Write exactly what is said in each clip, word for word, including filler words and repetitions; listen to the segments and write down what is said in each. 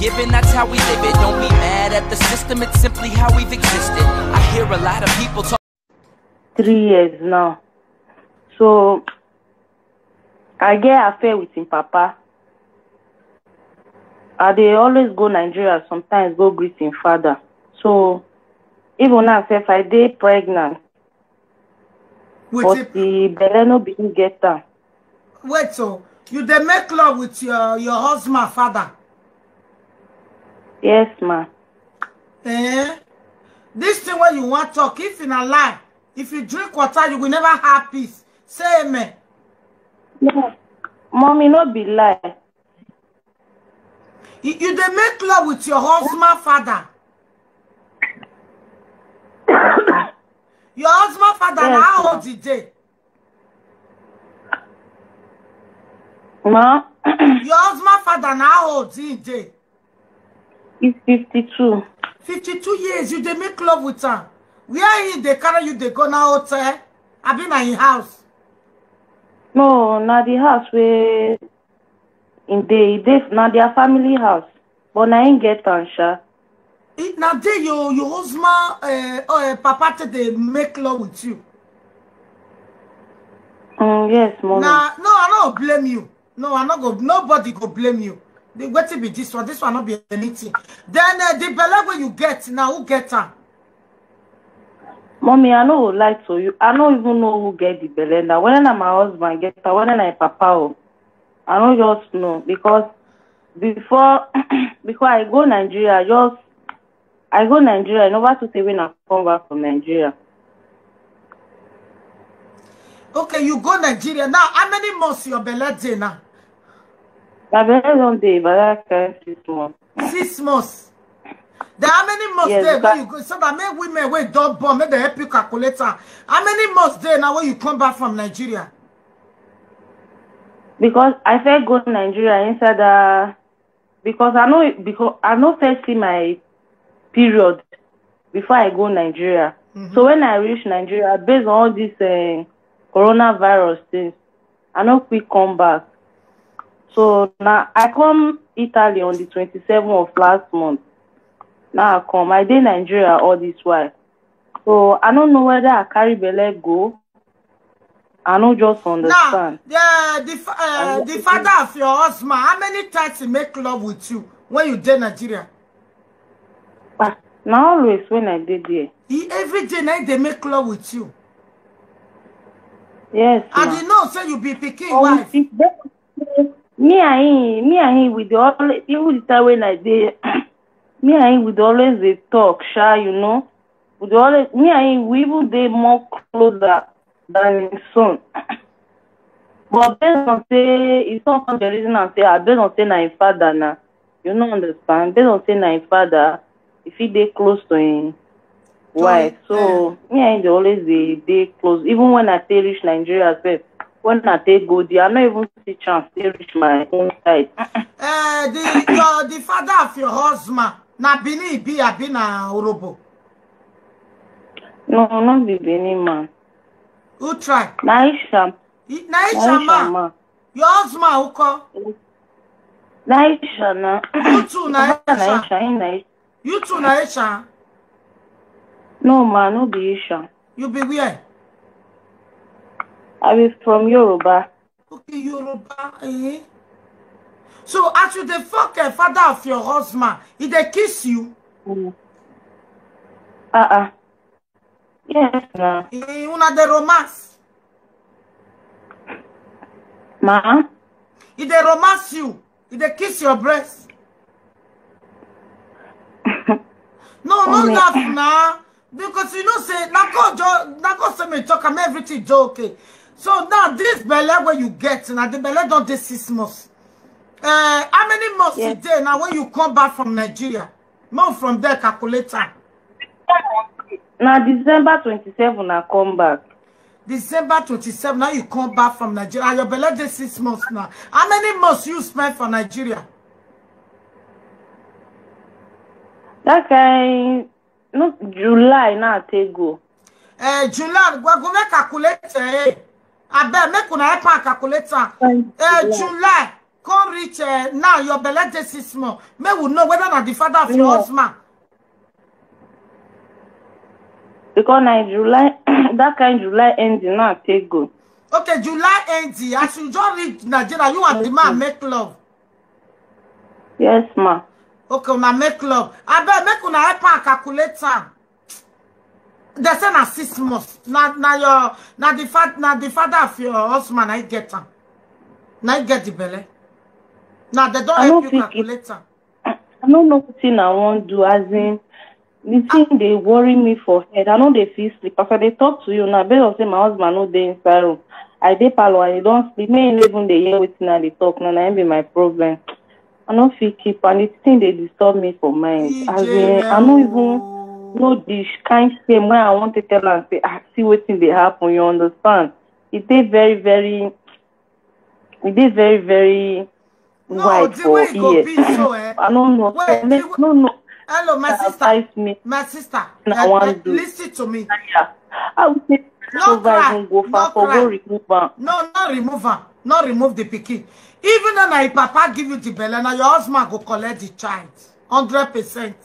Given that's how we live it, don't be mad at the system, it's simply how we've existed. I hear a lot of people talk. Three years now. So I get affair with him papa. I dey always go Nigeria, sometimes go greet him father. So even now sef I dey pregnant, Wait, but it- the belle no be him get am. wait, so you dey make love with your your husband father? Yes, ma. Eh? This thing where you want talk, if in a lie, if you drink water, you will never have peace. Say amen. No, mommy, no be lie. You, you dey make love with your husband father. Your husband father Yes, na how ma. Old he dey? Ma, Your husband father na how old he dey? He's fifty-two. Fifty-two years, you dey make love with am. Where he dey carry you dey go na hotel? Abi na him house? No, na the house where in dey, e dey na their family house, but na him get am sha. It, na there your your husband uh, uh, papa take dey make love with you. Mm, yes, mommy. Na no, I no blame you. No, I no go. Nobody go blame you. The wetin be this one? This one no be anything. Then uh, the belle wey you get now, who get am? Mommy, I no go lie to you. I no even know who get the belle now. Whether na my husband get am, whether na him papa o, I no just know because before before I go Nigeria, I just I go Nigeria. I never to say when I come back from Nigeria. Okay, you go Nigeria now. How many months your belle dey now? My belle don dey by that kind six months. Six months. Then how many months Yes, dey but- when you go so that make women wey don born make dem help you calculate am? How many months dey now when you come back from Nigeria? Because I first go Nigeria inside the because I know because I no first see my period before I go Nigeria. So when I reach Nigeria, based on all this uh, coronavirus things, I no quick come back. So now I come Italy on the twenty-seventh of last month. Now I come. I dey Nigeria all this while. So I don't know whether I carry belle go. I no just Now, understand. the the fa- uh, the father of your husband, how many times he make love with you when you dey Nigeria? Ah, na always when I dey there. He every day night dey make love with you. Yes, I ma. dey know say you be pikin Oh, wife. it- me and him, me and him, we dey always, even the time when I dey, me and him, we dey always dey talk, sha, you know. We dey always, me and him, we even dey more closer than him son. But based on say, his son come dey reason am say, ah, based on say na him father na, you no understand. Based on say na him father, if he dey close to him To wife, him, so me and him dey always dey dey close. Even when I take reach Nigeria sef, when I take go there, I no even see chance take reach my own side. Uh, the your the father of your husband na Benin he be abi na Urhobo? No, no be Benin man. Who try? Na Isham. He- Na Na Isham Isham man. man. Your husband who call? Na Isham na. You too na Na Isham. Isham, him na Isham. You too na Isham. No man, no be Isham. You be where? I be from Yoruba. Okay, Yoruba. Eh? So as you dey fuck a father of your husband, he dey kiss you. Mm. Uh-uh. Yes, na. Eh, una dey romance. Ma? He dey romance you. He dey kiss your breast. No, no Mommy. Laugh na. Because you know say na God jo- na God say me talk am everything dey okay. So now this belle wey you get na the belle don dey six months. Uh, how many months Yes. e dey now when you come back from Nigeria? Move from there, calculate am. Na December twenty-seven I come back. December twenty-seven, now you come back from Nigeria. Your belle dey six months now. How many months you spend for Nigeria? That kind, no, July now I take go. Uh, July, we go make calculate. Eh? Abeg, make una help am calculate am. Uh, July. come reach uh, now your belle dey six months, make we know whether na the father of your Yeah. Husband. Because na July, that kind July ending now take go. Okay, July end, as you just reach Nigeria, you and the man make love. Yes, ma. Okay, una make love. Abeg, make una help am calculate am. They say na six months. Na na your na the fa na the father of your husband na get am. Na get the belle. Now they don't I help no you fit calculate am. I no know wetin I wan do. As in, the thing dey worry me for head. I no dey fit sleep. As I dey talk to you now, based on say my husband no dey inside room, I dey parlour and he don sleep. Me no even dey hear wetin I dey talk now. Na him be my problem. I no fit keep, and the thing dey disturb me for mind. As in, I no even know the sh- kind shame wey I wan take tell am say, ah, see wetin dey happen. You understand? E dey very, very, e dey very, very No, wide the for way e go ear. be so, eh? I no know. Wait, Me- the- No, no. Hello, my sister. Advise me. My sister, Na eh, wan eh, do. Listen to me. Yeah. I will say No so cry, even go far no for cry. Go remove am. No, no remove am. No remove the pikin. Even though na your papa give you the belle, now your husband go collect the child. Hundred percent.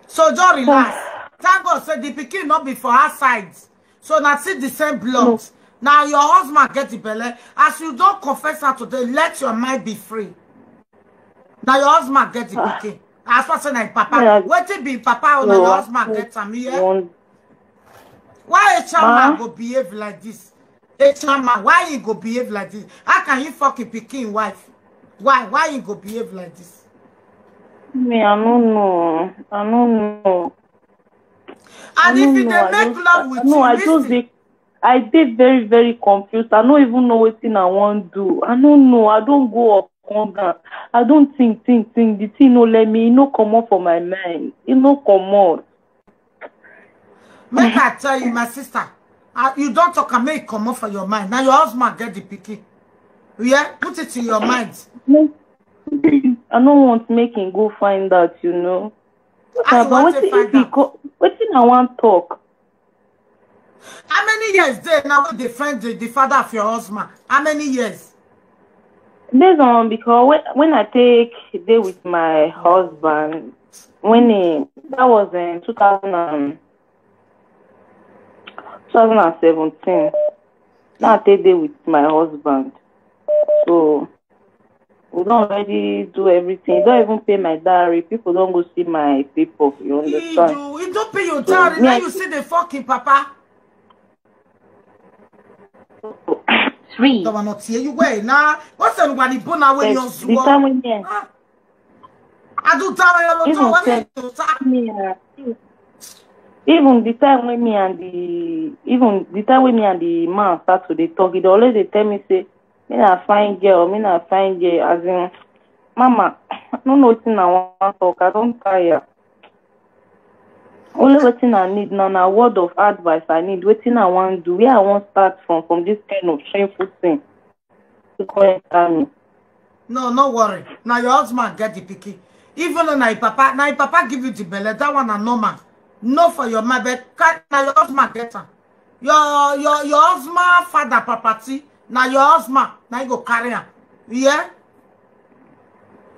So just relax. Thank God say the pikin not be for her side. So now see the same blood. Now your husband get the belle. As you don't confess her today, let your mind be free. Now your husband get the pikin. As far as na him papa, Yeah. Wetin be him papa or na your No, husband I get am here? One Why a chairman Ma? Go behave like this? A chairman, why he go behave like this? How can he fuck a pikin wife? Why? Why he go behave like this? Me, I no know. I no know. And I if no he know. dey I make just, love with no, you, I just listen. Dey, I dey very, very confused. I no even know wetin I wan do. I no know. I don go up, come down. I don think, think, think. The thing no let me. E no comot for my mind. E no comot. Make I tell you, my sister, uh, you don't talk and make it comot for your mind. Now your husband get the pikin. Yeah, put it in your mind. I no want make him go find out. You know. How you But want to wetin if find he out? Go, wetin I wan talk? How many years dey now wey dey friend the, the father of your husband? How many years? Based on, because when, when I take dey with my husband, when he, that was in two thousand and, two thousand and seventeen. Now I take dey with my husband. So we don already do everything. He don even pay my dowry. People don go see my people. You He understand? do. He don't pay your So, dowry. me, Now I you see the fucking papa. Three. That one not here. You wait now. What's the one you born away Yes, your the zuwa? time when me and Ah. I do dowry. I Even don't want tell- to stop. me and even the time when me and the even the time when me and the man start to dey talk, he dey always dey tell me say, me na fine girl, me na fine girl. As in, mama, I no know wetin I wan talk. I don tire. Only wetin I need now na word of advice I need. Wetin I wan do, where I wan start from, from this kind of shameful thing. To come enter me. No, no worry. Now your husband get the pikin. Even though na your papa, na your papa give you the belle. That one na normal. No for your mind, but ca- na your husband get am. Your your your husband father property. Na your husband. Na you go carry am. Yeah.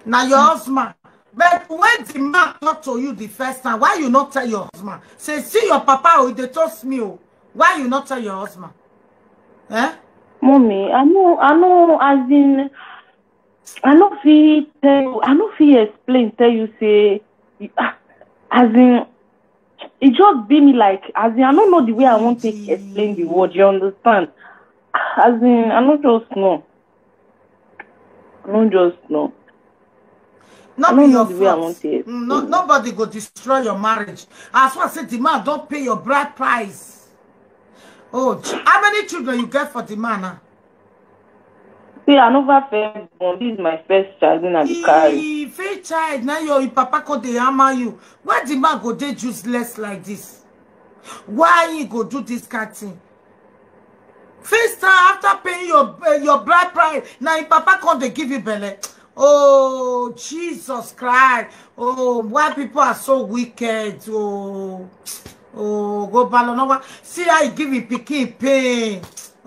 Na your husband. But when the man talk to you the first time, why you not tell your husband? Say, see your papa, oh, they toast me, oh. Why you not tell your husband? Eh? Mommy, I know, I know, as in, I no fit tell you, I no fit explain, tell you say, ah, as in, it just be me like, as in, I don't know the way I want to explain the word, you understand? As in, I no just know. I no just know. Not I be don't your know the way I fault. Want to Mm, no, explain. Nobody go destroy your marriage. As far as say the man don't pay your bride price. Oh, ch- how many children you get for the man now? See, I never first born. This is my first child, and I be carry. If a child now your papa come dey hammer you, why the man go dey useless like this? Why he go do this kind thing? First time after paying your uh, your bride price, now your papa come dey give you belle. Oh Jesus Christ! Oh, why people are so wicked? Oh, oh, go balo no wa. See how he give him pikin pain.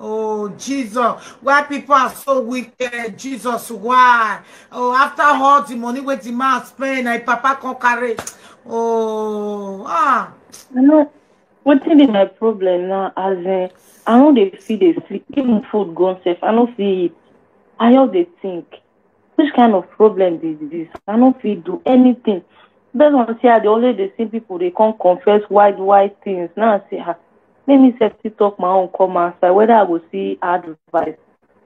Oh, Jesus. Why people are so wicked? Jesus, why? Oh, after all the money wey the man spend, na him papa come carry. Oh, ah. I know wetin be my problem now, as in, I no dey fit dey sleep, even food gone sef, I no fit eat. I just dey think, which kind of problem be this? I no fit do anything. Based on say I dey always dey see people dey come confess wide wide things. Now I say, ah, make me sef still talk my own come outside, whether I go see advice.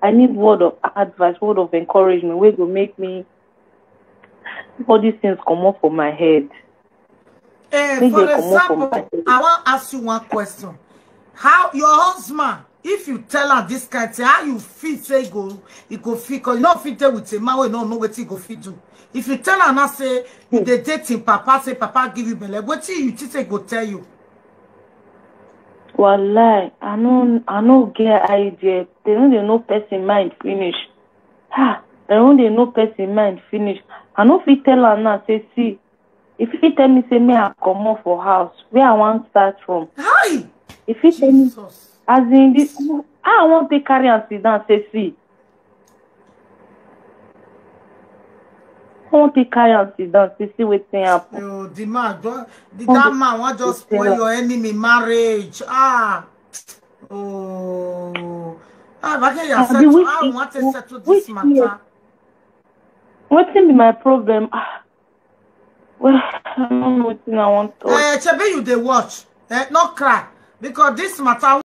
I need word of advice, word of encouragement wey go make me, all these things comot for my head. Eh, for example, I wan ask you one question. How your husband, if you tell am this kind thing, how you feel say e go, e go fit? 'Cause you no fit dey with a man wey no know wetin e go fit do. If you tell am now say you dey date him papa, say papa give you belle, wetin you think say e go tell you? Wallahi, I no, I no get idea. They no dey know person mind finish. Ha! They no dey know person mind finish. I no fit tell am now say, see, if he tell me say me I comot for house, where I wan start from? Hi! If he tell me, Jesus. As in, this, how I wan take carry am sit down say, see, I wan take carry am sit down say, see wetin happen. Oh, the man, ju- the, that man wan just spoil your enemy marriage. Ah. Oh. Ah, but can you Abi settle? which How you is- want to settle which this matter? Wetin be my problem? Ah, well, I don't know wetin I wan talk. Eh, Chebi, you dey watch. Eh, no cry. Because this matter